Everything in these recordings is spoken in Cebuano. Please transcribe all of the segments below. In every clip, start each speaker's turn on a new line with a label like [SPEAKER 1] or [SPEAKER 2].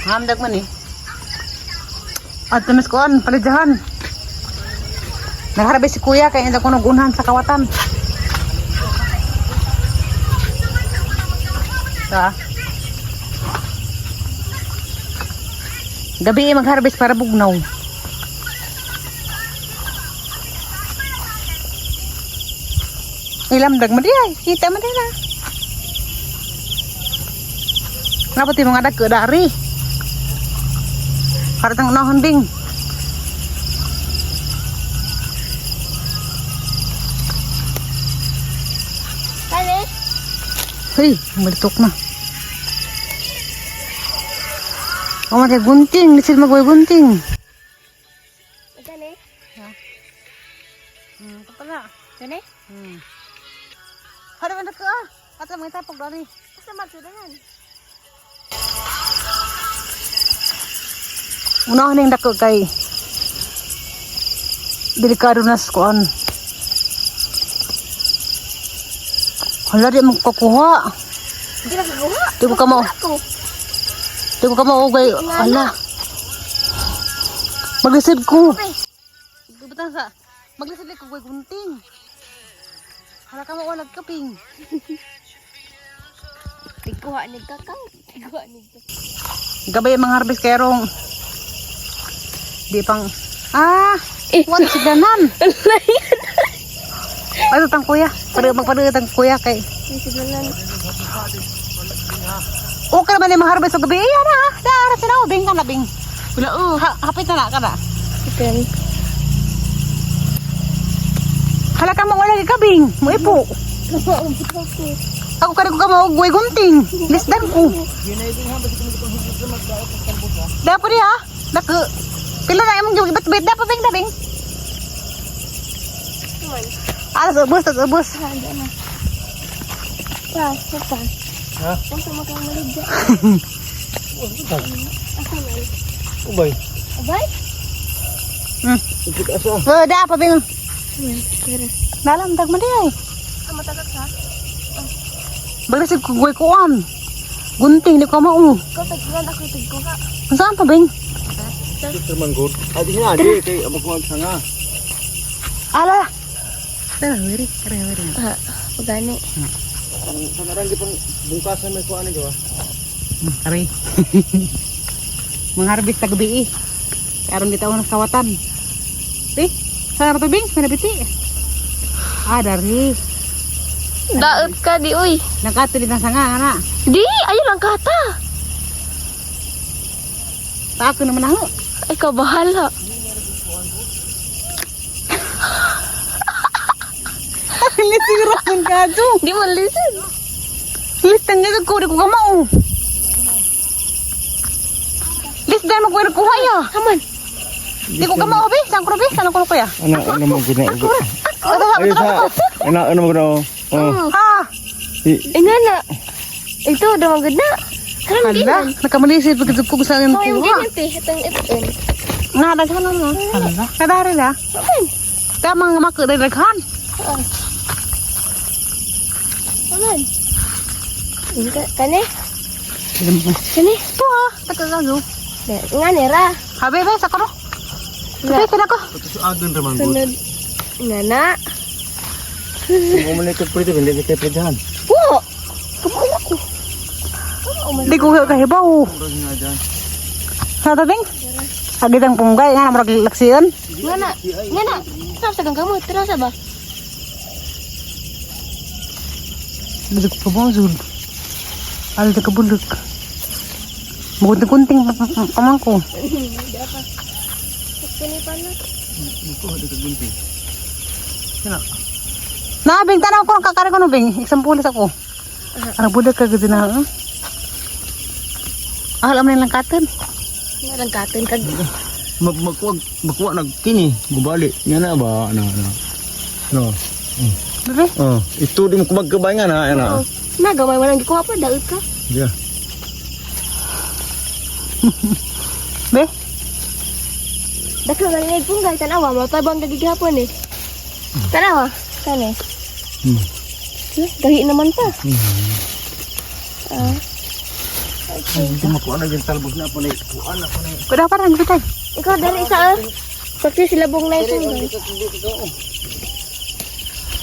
[SPEAKER 1] Hamdag man eh. At tamis koan, palidyahan. Nagharabay si kuya kaya hindi ko nagunhan sa kawatan. Sa? Gabi eh, mag-harvest para bugnaw. Ilamdag mo di ay. Kita mo di na. Dapat yung mga dagko dari. Karatang unahon ding.
[SPEAKER 2] Kali?
[SPEAKER 1] Hey, malitok na. Oh, may gunting. Lisod magway gunting.
[SPEAKER 2] Kali?
[SPEAKER 1] Ito pala.
[SPEAKER 2] Kali?
[SPEAKER 1] Ano man ka ah? At ang mga tapok dari.
[SPEAKER 2] Asa magsudahan?
[SPEAKER 1] Unahan yung dako kay delikado na sa kuan. Hala, di mo kakuha.
[SPEAKER 2] Hindi na kakuha.
[SPEAKER 1] Di ko kamo.
[SPEAKER 2] Ako.
[SPEAKER 1] Di ko kamo ugay. Hala. Maglisod ko.
[SPEAKER 2] Okay.
[SPEAKER 1] Butang sa maglisod ko ugay gunting. Hala ka mo walag kaping.
[SPEAKER 2] Tigkuha ni kakang. Tigkuha ni
[SPEAKER 1] Gabay ang mga harvest kay rong di pang ah
[SPEAKER 2] Eh.
[SPEAKER 1] wala sigdanan. Ano tang kuya? Pare magpare tang kuya kay.
[SPEAKER 2] Sigdanan.
[SPEAKER 1] Okay naman yung mga harvest sa gabi. Iya na, dara sila bing ka na bing.
[SPEAKER 2] Wala oh.
[SPEAKER 1] Ha, hapit na na ka na.
[SPEAKER 2] Ito.
[SPEAKER 1] Hala ka mo wala ka bing. Mo ipo. Ako kare ko ka mo guway gunting. Lisdan ko. Dapat diha. Dako. Pila na imong gibit-bit dapat bing dabing. Alas ubos, tas ubos.
[SPEAKER 2] Pa, pa.
[SPEAKER 3] Ha?
[SPEAKER 2] Unsa man kang maligya? Asa man?
[SPEAKER 3] Ubay.
[SPEAKER 2] Abay?
[SPEAKER 3] Ipit asa.
[SPEAKER 1] Oh, da pa bing.
[SPEAKER 2] Pero.
[SPEAKER 1] Nalam dag man di ay.
[SPEAKER 2] Amo tagak sa.
[SPEAKER 1] Bagay sa guway kuan. Gunting di ko mao.
[SPEAKER 2] Ko tagkuhan ako tigkuha.
[SPEAKER 1] Saan pa bing?
[SPEAKER 3] Ito man good. Adi nga adi kay abag sanga.
[SPEAKER 1] Ala. Tara, wiri, tara, wiri.
[SPEAKER 2] Ah, pagani.
[SPEAKER 3] Ang sangaran di pang bungkasan may kuan gawa.
[SPEAKER 1] Aray. Mga harvest sa gabi eh. Karon di taon sa kawatan. Eh, saan na to bing? Sa nabiti. Ah, dari.
[SPEAKER 2] Daot ka di uy.
[SPEAKER 1] Nakatuloy na sanga, ana.
[SPEAKER 2] Di, ayun ang kata.
[SPEAKER 1] Taako naman ako.
[SPEAKER 2] Ay, ka bahala.
[SPEAKER 1] Lisira man ka do.
[SPEAKER 2] Di man listen.
[SPEAKER 1] Listang nga ko di ko kamao. Lisdan mo ko kuha ya.
[SPEAKER 2] Haman.
[SPEAKER 1] Di ko kamao be, saan ko be? Saan ko kuya?
[SPEAKER 3] Ano ano mo gud na.
[SPEAKER 1] Ano
[SPEAKER 3] Ay sa ano ano mo gud oh.
[SPEAKER 1] Ha.
[SPEAKER 2] Eh, nga na. Ito, damagod na. Karon di
[SPEAKER 1] Hala,
[SPEAKER 2] man.
[SPEAKER 1] nakamalisip pag ko sa
[SPEAKER 2] Oh, yung
[SPEAKER 1] kuha.
[SPEAKER 2] ganyan, te. Itong ito.
[SPEAKER 1] Nga daghan na. Hala. Kadari la. Tama nga makadaghan.
[SPEAKER 2] Haman. Kani? Kani?
[SPEAKER 1] Ito ha, taga-gago.
[SPEAKER 2] Nga ni ra.
[SPEAKER 1] Habe be, sa kono. Habe sila ko.
[SPEAKER 3] Ito sa adon ra man gud.
[SPEAKER 2] Sunod. Nga na.
[SPEAKER 3] Kung mo likod pwede hindi kay pwede.
[SPEAKER 2] Po! Kamuha ako. Kamuha man.
[SPEAKER 1] Di ko kahibaw.
[SPEAKER 3] Murag nga dyan.
[SPEAKER 1] Sa tabing? Agitang punggay nga murag laksiyon.
[SPEAKER 2] Nga na. Nga na. Tara sa kang kamot. Tara sa ba?
[SPEAKER 1] Di ko pabozod. Al di kabulok. Mukunting-kunting pamangko.
[SPEAKER 2] Hindi pa. Kani pa na.
[SPEAKER 3] Ito di ka gunting. Kana.
[SPEAKER 1] Na bing tanaw ko ang kakari ko no bing. Example ako. Ara budak ka gud na. Ah, alam na lang katon.
[SPEAKER 2] Nga lang katon kag.
[SPEAKER 3] Mag magkuha magkuha nag kini gubali. Nga na ba ano ano. No.
[SPEAKER 1] Bebe.
[SPEAKER 3] Oh, ito di mo kumagkabay nga na ana.
[SPEAKER 2] Oh. Na gamay walang gikuha pa daot ka.
[SPEAKER 3] Yeah.
[SPEAKER 1] Be.
[SPEAKER 2] Dako lang ngay punggay tanawa mo tabang gagigihapon eh. Tanawa. Kani. Gahi naman pa. Ah. Ay,
[SPEAKER 3] Hindi makuha na yung talbos na po na kuha na po na.
[SPEAKER 1] Kuda pa nang bitay.
[SPEAKER 2] Ikaw dali isa ah. Saksi sila bong na ito.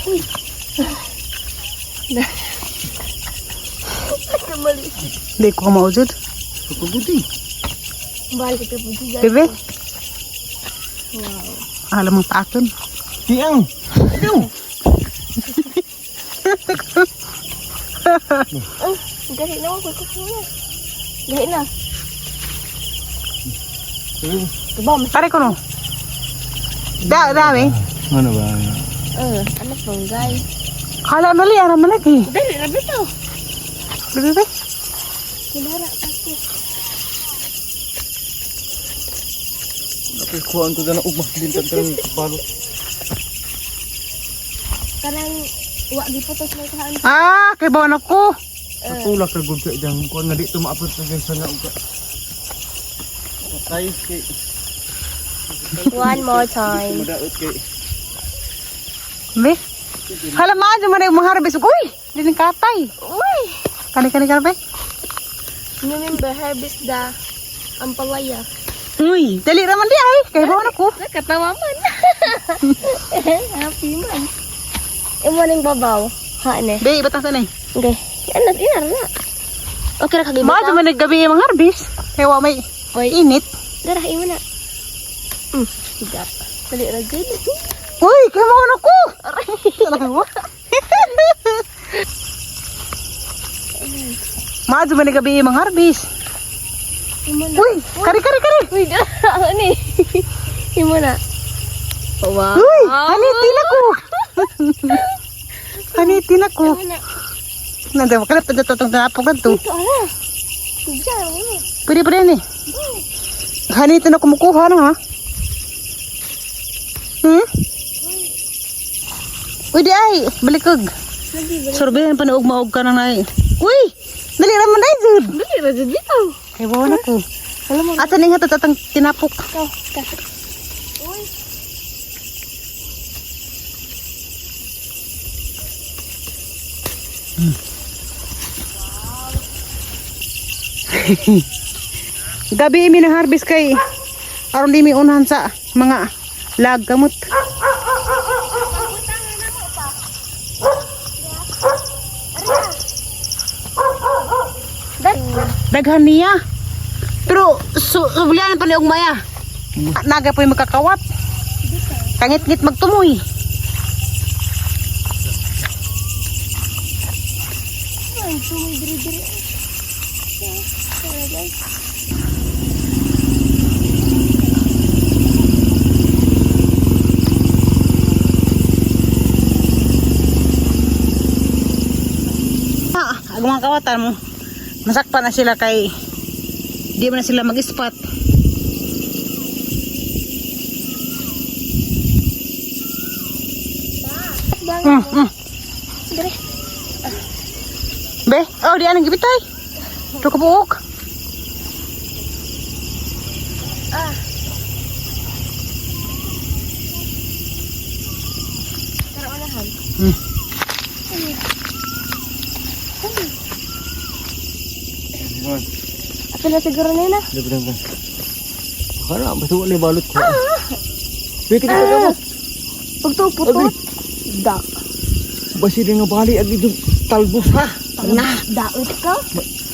[SPEAKER 2] Uy. Kamali.
[SPEAKER 1] Di ko maujud.
[SPEAKER 3] Kukubuti.
[SPEAKER 2] Balik ka po dyan.
[SPEAKER 1] Bebe,
[SPEAKER 2] Wow.
[SPEAKER 1] alam mo pa akin.
[SPEAKER 3] Tiyang. Ano?
[SPEAKER 2] Ay, gahi na ako. Kukuha na. Gahi na. Diba, mas...
[SPEAKER 1] Pare ko no. Da, dami.
[SPEAKER 3] Ano ba?
[SPEAKER 2] Anak banggay.
[SPEAKER 1] Hala mali, ara malaki.
[SPEAKER 2] Dali, rabi to.
[SPEAKER 1] Bebe, bebe.
[SPEAKER 2] Kinara, kasi.
[SPEAKER 3] Nakukuhaan ko na ugma. Bintang ka ng balot.
[SPEAKER 2] Kanang, wa giputos na ikahan.
[SPEAKER 1] Ah, kay bawan ako.
[SPEAKER 3] Natulak ka gud sa dyan. Kuha nga dito maapot sa dyan sa nauga. Patay kay.
[SPEAKER 2] One more time.
[SPEAKER 3] Madaot kay.
[SPEAKER 1] Be. Hala maadyo man ay mga harvest. Uy, dining katay.
[SPEAKER 2] Uy!
[SPEAKER 1] Kani kani kani be.
[SPEAKER 2] Remember, harvest the ampalaya.
[SPEAKER 1] Uy, dali ra man di ay. Kay bawan ako.
[SPEAKER 2] Nakatawa man. Happy man. Imo ning babaw. Ha ne.
[SPEAKER 1] Be, ibatang sa nay.
[SPEAKER 2] Okay. Ano, inar na. Okay ra kagibata.
[SPEAKER 1] Maadyo man naggabi mga harvest. Kay wa may
[SPEAKER 2] Oy.
[SPEAKER 1] init.
[SPEAKER 2] Dara imo na. Siga. Dali ra gud.
[SPEAKER 1] Uy, kay bawan ako. Aray. Maadyo man naggabi mga harvest.
[SPEAKER 2] Imo na.
[SPEAKER 1] Uy, kari kari kari.
[SPEAKER 2] Uy, dara ano ni. Imo na. Wow.
[SPEAKER 1] Uy, hanitin ako. Hanitin ako.
[SPEAKER 2] Imo na.
[SPEAKER 1] Nanda, kalap na tatong tinapok na to.
[SPEAKER 2] Ito ara. Siga mo.
[SPEAKER 1] Pwede pa rin eh. Hanitin ako mukuha na ha. Uy, di ay. Balikog.
[SPEAKER 2] Lagi ba?
[SPEAKER 1] Sorbehan pa na ugmaog ka na nai. Uy! Dali raman na jud.
[SPEAKER 2] Dali ra jud dito.
[SPEAKER 1] Kay bawa na ko.
[SPEAKER 2] Alam mo.
[SPEAKER 1] Asa ning hatad atang tinapok.
[SPEAKER 2] Ikaw, ka. Uy.
[SPEAKER 1] Gabi mi na harvest kay aron di mi unhan sa mga lag gamot.
[SPEAKER 2] Dan.
[SPEAKER 1] Daghan niya. Pero sublian pa ni og maya. Naga po'y magkakawat. Kangit-ngit magtumoy.
[SPEAKER 2] Ay, tumoy diri-diri. Tara guys.
[SPEAKER 1] Ah, ang mga kawatan mo. Masakpan na sila kay di mo na sila mag-spot.
[SPEAKER 2] Bang. Diri.
[SPEAKER 1] Be, oh di anang gibitay. Ito ka buok.
[SPEAKER 2] Ah. Tara unahan. Ato na siguro nila.
[SPEAKER 3] Dapat dapat. Kala, basta wala balot ko. Wait, kita ka mo.
[SPEAKER 2] Pagtuputot. Da.
[SPEAKER 3] Basi rin nga bali ag dito talbos ha.
[SPEAKER 2] Na. Daot ka.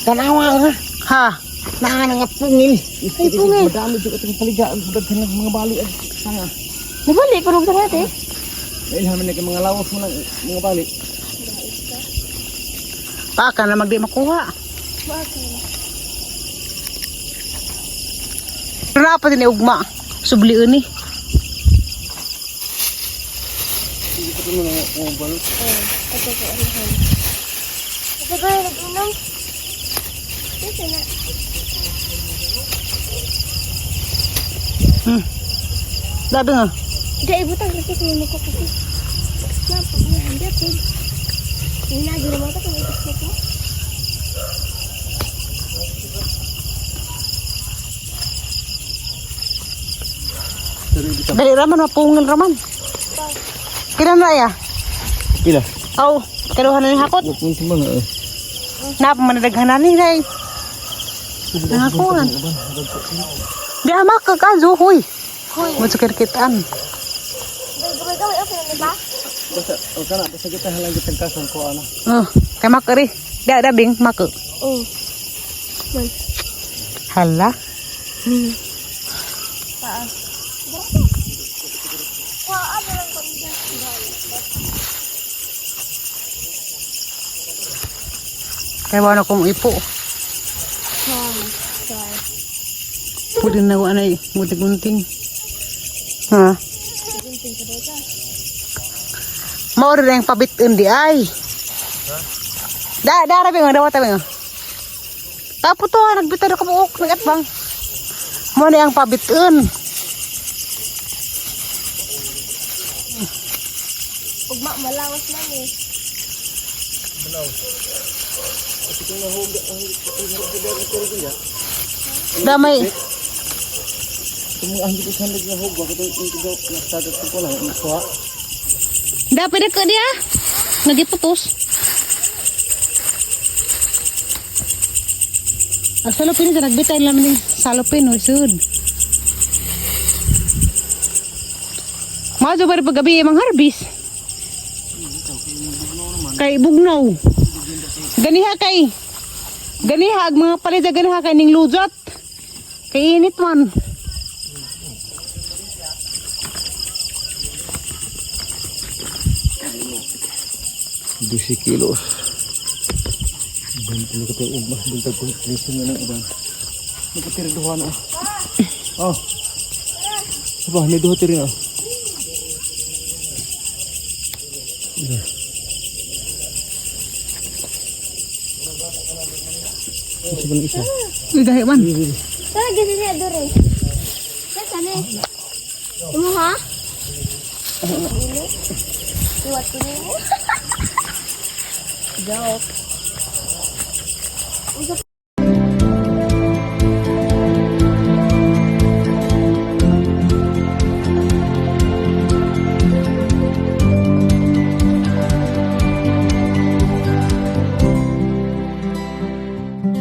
[SPEAKER 3] Tanawa ha.
[SPEAKER 1] Ha.
[SPEAKER 3] Naa na nga pungil.
[SPEAKER 2] Ay, pungil.
[SPEAKER 3] Madami jud atong paliga ang daghan ng mga bali ag sanga.
[SPEAKER 2] Nabalik ko sa natin.
[SPEAKER 3] Nailhan man na kay mga lawas mo lang mga bali.
[SPEAKER 1] Baka na magdi makuha. Pero na pa din ni ugma. Subliun ni.
[SPEAKER 3] Hindi ko mga mga balot.
[SPEAKER 2] Ito ko unahan. Ito ko nag-inom. Ito na.
[SPEAKER 1] Labi nga.
[SPEAKER 2] Di ibutang kasi kung mo ko kasi. Na pag hindi ako. Hinagi naman ako kung itis ko.
[SPEAKER 1] Dali raman mapungil raman. Kira na ya.
[SPEAKER 3] Pila?
[SPEAKER 1] Aw, kaluhan na ni hakot.
[SPEAKER 3] Wag mo mga.
[SPEAKER 1] Na manadaghanan ni day. Nangakuan. Di ama ka kazo huy.
[SPEAKER 2] Hoy.
[SPEAKER 1] Mo kitaan.
[SPEAKER 2] Gawin gawin okay na ba?
[SPEAKER 3] Basta, o kana, basta kita halang kitang kasan ko ano.
[SPEAKER 1] Oh, kay makari. Da da bing mako.
[SPEAKER 2] Oh. Man.
[SPEAKER 1] Hala.
[SPEAKER 2] Taas. Wa ano lang ko.
[SPEAKER 1] Kay wala kong ipo.
[SPEAKER 2] Sorry. Sorry.
[SPEAKER 1] Pwede na ko anay gunting-gunting. Ha?
[SPEAKER 2] Gunting ka dito.
[SPEAKER 1] Mao rin ang pabit di ay. Da da ra bing dawat bing. Tapo to ha, nagbitay na kabuok nagatbang. Mo ni ang pabitin.
[SPEAKER 2] Ugma malawas man eh.
[SPEAKER 1] Damay.
[SPEAKER 3] Tumuang ang kita sa naghog, bakit ang ikaw nasagat ko lang ang kuha.
[SPEAKER 1] Da pwede ka dia. Nagiputos. Ang salupin sa nagbitay lang ni salupin o sud. Mazo bari paggabi mang harbis. Kay bugnaw. Ganiha kay. Ganiha ag mga palit sa ganiha kay ning lujot. Kay init man.
[SPEAKER 3] Dusi kilos. Bantay ko tayo ugma, buntag ko kristo nga ng uban. Nakatira duha na. Oh. Saba, may duha tiri na. Isa. Isa ba ng isa?
[SPEAKER 1] Uy gahi man.
[SPEAKER 2] Tara gisi niya dore. Saan ni? Imo ha? Iwat ko nimo. Joke.